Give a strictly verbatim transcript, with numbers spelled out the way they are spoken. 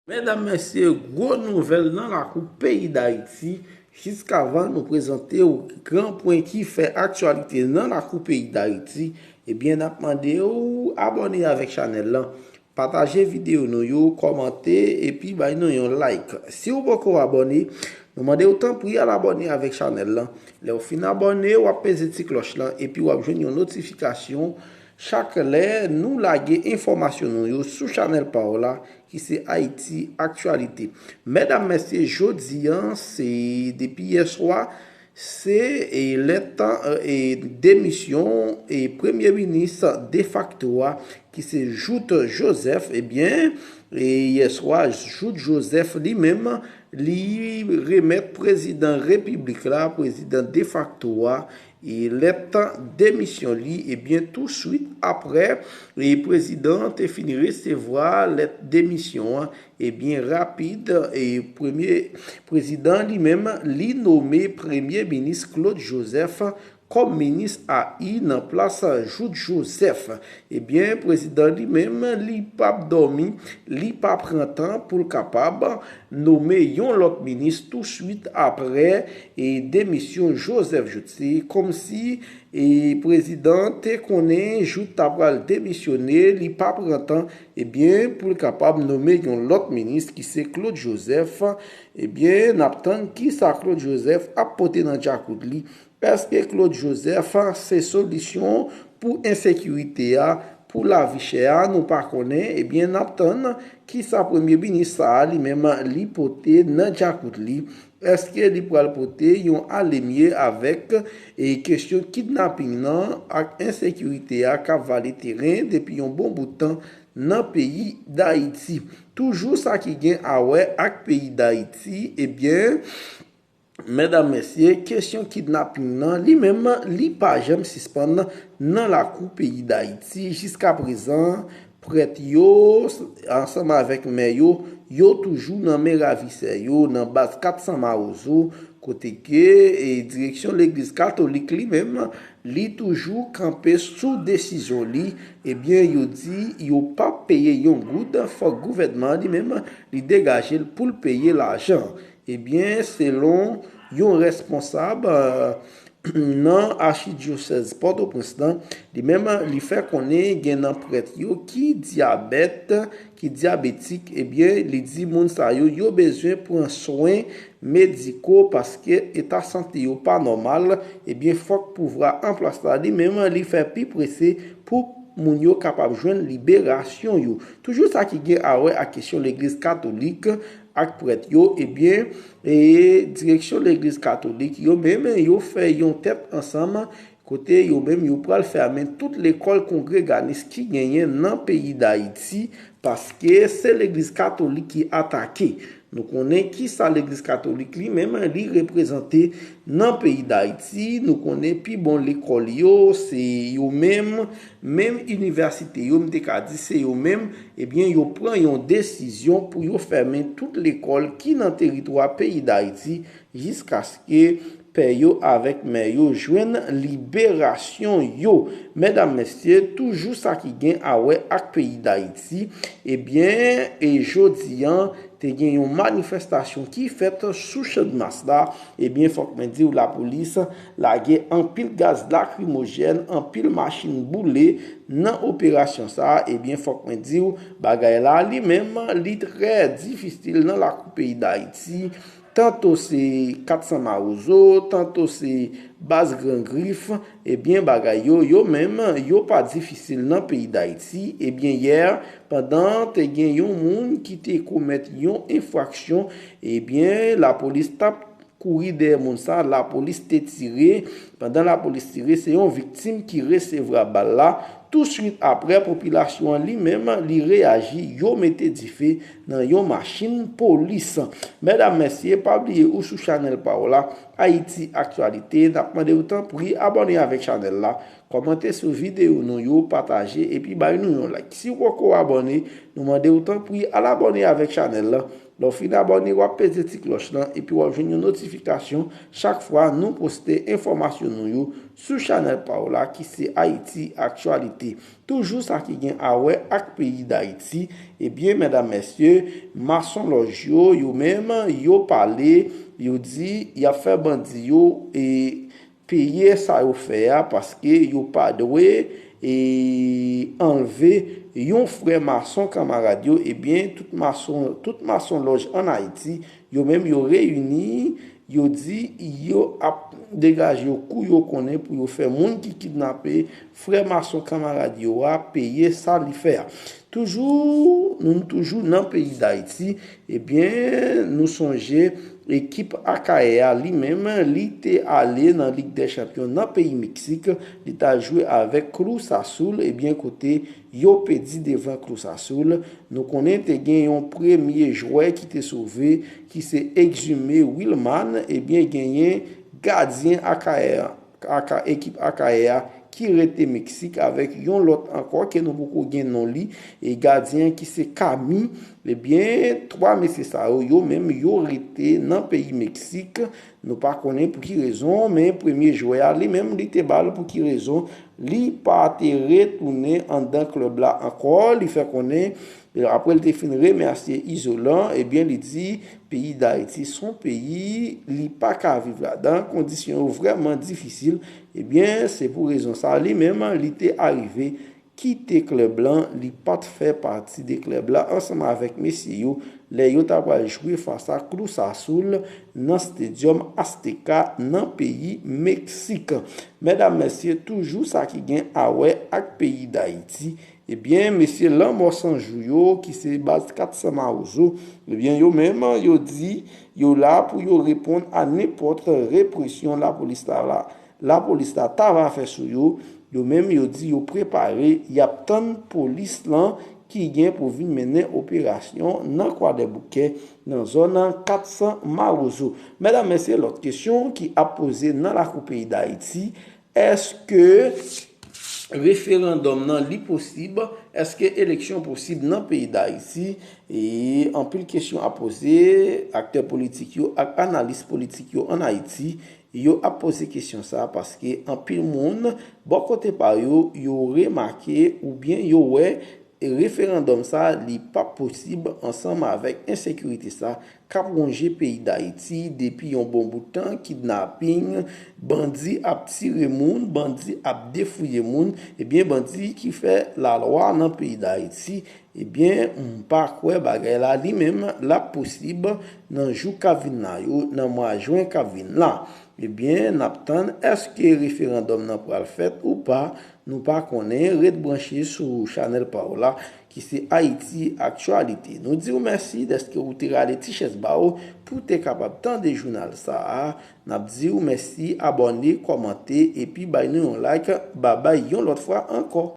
Medam, mesye, gwo nouvèl nan lakou peyi Dayiti. Jiskavan nou prezante w gran pwen ki fè aktyalite nan lakou peyi Dayiti, ebyen, n ap mande w abòne avèk chanèl lan, pataje videyo nou yo, kòmante, epi bay nou yon like. Si w poko abòne, nou mande w tanpri al abòne avèk chanèl lan. Lè w fin abòne, w ap peze ti klòch lan, epi w ap jwenn yon notifikasyon chak lè nou lage enfòmasyon nou yo sou chanèl pa w la, ki se Ayiti Aktyalite. Medam, mesye, jodi a, se depi yè swa, se, e, lèt, e, demisyon, e, premye minis defakto a, ki se Jouthe Joseph, ebyen, e, yè swa, Jouthe Joseph li menm, li remèt prezidan repiblik la, prezidan defakto a, e, lèt demisyon li, ebyen, tou swit aprè, e, prezidan an te fin resevwa lèt demisyon an, ebyen, rapid, e, premye prezidan li menm, li nome premye minis Claude Joseph kòm minis A I nan plas Jouthe Joseph. Ebyen, prezidan li menm, li p ap dòmi, li pa pran tan pou l kapab nome yon lòt minis tou swit aprè, e, demisyon Joseph Jouthe. Se kòmsi, e, prezidan te konnen Jouthe ta pral demisyone, li pa pran tan, ebyen, pou l kapab nome yon lòt minis ki se Claude Joseph. Ebyen, n ap tann kisa Claude Joseph ap pote nan djakout li. Èske Claude Joseph se solisyon pou ensekirite a, pou lavi chè a? Nou pa konnen. Ebyen, n ap tann kisa premye minis sa a li menm li pote nan djakout li. Èske li pral pote yon alemye avèk, e, kesyon kidnaping nan ak ensekirite a k ap vale teren depi yon bon bout tan nan peyi Dayiti? Toujou sa ki gen a wè ak peyi Dayiti, ebyen, medam, mesye, kesyon kidnaping nan, li menm, li pa janm sispann nan lakou peyi Dayiti. Jiska prezan, prèt yo, ansanm avèk mè yo, yo toujou nan men ravisè yo, nan baz kat san Mawozo, kote ke, e, direksyon legliz katolik li menm, li toujou kanpe sou desizyon li. Ebyen, yo di yo p ap peye yon goud, fòk gouvènman an li menm, li degaje l pou l peye lajan. Ebyen, selon yon responsab, e, nan achidyosèz Pòtoprens lan, li menm, li fè konnen gen nan prèt yo ki dyabèt, ki dyabetik, ebyen, li di moun sa yo, yo bezwen pran swen mediko paske eta sante yo pa nòmal, ebyen, fòk pouvwa an plas la, li menm, li fè pi prese pou moun yo kapab jwenn liberasyon yo. Toujou sa ki gen a wè ak kesyon legliz katolik ak prèt yo, ebyen, e direksyon legliz katolik yo menm, yo fè yon tèt ansanm, kote yo menm yo pral fèmen tout lekòl kongreganis ki genyen nan peyi Dayiti, paske se legliz katolik ki atake. Nou konnen kisa legliz katolik li menm li reprezante nan peyi Dayiti. Nou konnen pi bon lekòl yo, se yo menm, menm inivèsite yo, m te ka di se yo menm, ebyen, yo pran yon desizyon pou yo fèmen tout lekòl ki nan teritwa peyi Dayiti jiskaske pè yo avèk mè yo jwenn liberasyon yo. Medam, mesye, toujou sa ki gen a wè ak peyi Dayiti, ebyen, e jodi a, te gen yon manifestasyon ki fèt sou Channmas la, ebyen, fòk mwen di w, lapolis lage anpil gaz lakrimojèn, anpil machin boule nan operasyon sa a, ebyen, fòk mwen di w, bagay la, li menm, li trè difisil nan lakou peyi Dayiti. Tanto se kat san Mawozo, tanto se baz Gran Grif, ebyen, bagay yo, yo menm, yo pa difisil nan peyi Dayiti. Ebyen, yè, pandan te gen yon moun ki te komèt yon enfraksyon, ebyen, lapolis t ap kouri dèyè moun sa, lapolis te tire. Pandan lapolis tire, se yon viktim ki resevwa bal la. Touswit aprè, popilasyon an li menm, li reyaji, yo mete dife nan yon machin polis. Medam, mesye, pa bliye ou sou chanèl pa w la, Ayiti Aktyalite. N ap mande w tanpri abòne avèk chanèl la, kòmante sou videyo nou yo, pataje, epi bay nou yon like. Si w poko abòne, nou mande w tanpri al abòne avèk chanèl la. Lè w fin abòne, w ap peze ti klòch lan, epi w ap jwenn yon notifikasyon chak fwa nou poste enfòmasyon nou yo sou chanèl pa w la ki se Ayiti Aktyalite. Toujou sa ki gen a wè ak peyi Dayiti, ebyen, medam, mesye, masonlòj yo, yo menm, yo pale, yo di y ap fè bandi yo e peye sa yo fè a, paske yo pa dwe e anlve yon frè mason kanmarad yo. Ebyen, tout mason, tout masonlòj ann Ayiti, yo menm, yo reyini, yo di yo ap degaje yo kou yo konnen pou yo fè moun ki kidnape frè mason kanmarad yo a peye sa li fè a. Toujou, nou toujou nan peyi Dayiti, ebyen, nou sonje ekip Akayè a li menm, li te ale nan Lig dè Chanpyon nan peyi Meksik, li t al jwe avèk Cruz Azul, ebyen, kote yo pèdi devan Cruz Azul. Nou konnen te gen yon premye jwè ki te sove, ki se Exumé Wilman, ebyen, genyen gadyen Akayè a, aka, ekip Akayè a, ki rete Meksik avèk yon lòt ankò ke nou poko gen non li, e gadyen ki se Kami. Ebyen, twa mesye sa yo, yo menm, yo rete nan peyi Meksik. Nou pa konnen pou ki rezon, men premye jwè a, li menm, li te ba l pou ki rezon li pa te retounen anndan klèb la ankò. Li fè konnen, apre l te fin remèsye Izolan, ebyen, li di peyi Dayiti se yon peyi li pa ka viv ladan, kondisyon yo vrèman difisil. Ebyen, se pou rezon sa, li menm, li te arive kite klèb lan, li pa t fè pati de klèb la ansanm avèk mesye yo lè yo ta pral jwe fas a Cruz Azul nan Stadium Azteca nan peyi Meksik. Medam, mesye, toujou sa ki gen a wè ak peyi Dayiti, ebyen, mesye Lanmò San Jou yo, ki se baz kat san Mawozo, ebyen, yo menm, yo di yo la pou yo reponn a nenpòt represyon lapolis la, la, lapolis la ta va fè sou yo. Yo menm, yo di yo prepare, y ap tann polis lan ki gen pou vin mennen operasyon nan Kwadèboukè, nan zòn kat san Mawozo. Medam, mesye, lòt kesyon ki ap poze nan lakou peyi Dayiti, èske referandòm nan li posib? Èske eleksyon posib nan peyi Dayiti? E anpil kesyon ap poze, aktè politik yo ak analis politik yo ann Ayiti, yo ap poze kesyon sa a paske anpil moun, bò kote pa yo, yo remake oubyen yo wè referandòm sa a, li p ap posib ansanm avèk ensekirite sa k ap wonje peyi Dayiti depi yon bon bout tan, kidnaping, bandi ap tire moun, bandi ap defouye moun, ebyen, bandi ki fè lalwa nan peyi Dayiti, ebyen, m pa kwè bagay la li menm l ap posib nan jou k ap vin la yo, nan mwa jen k ap vin la. Ebyen, n ap tann èske referandòm nan pral fèt ou pa, nou pa konnen. Ret branche sou chanèl pa w la, ki se Ayiti Aktyalite. Nou di w mèsi dèske ou te rale ti chèz ba w pou w te kapab tande jounal sa a. N ap di w mèsi, abòne, kòmante, epi bay nou yon like. Babay, yon lòt fwa ankò.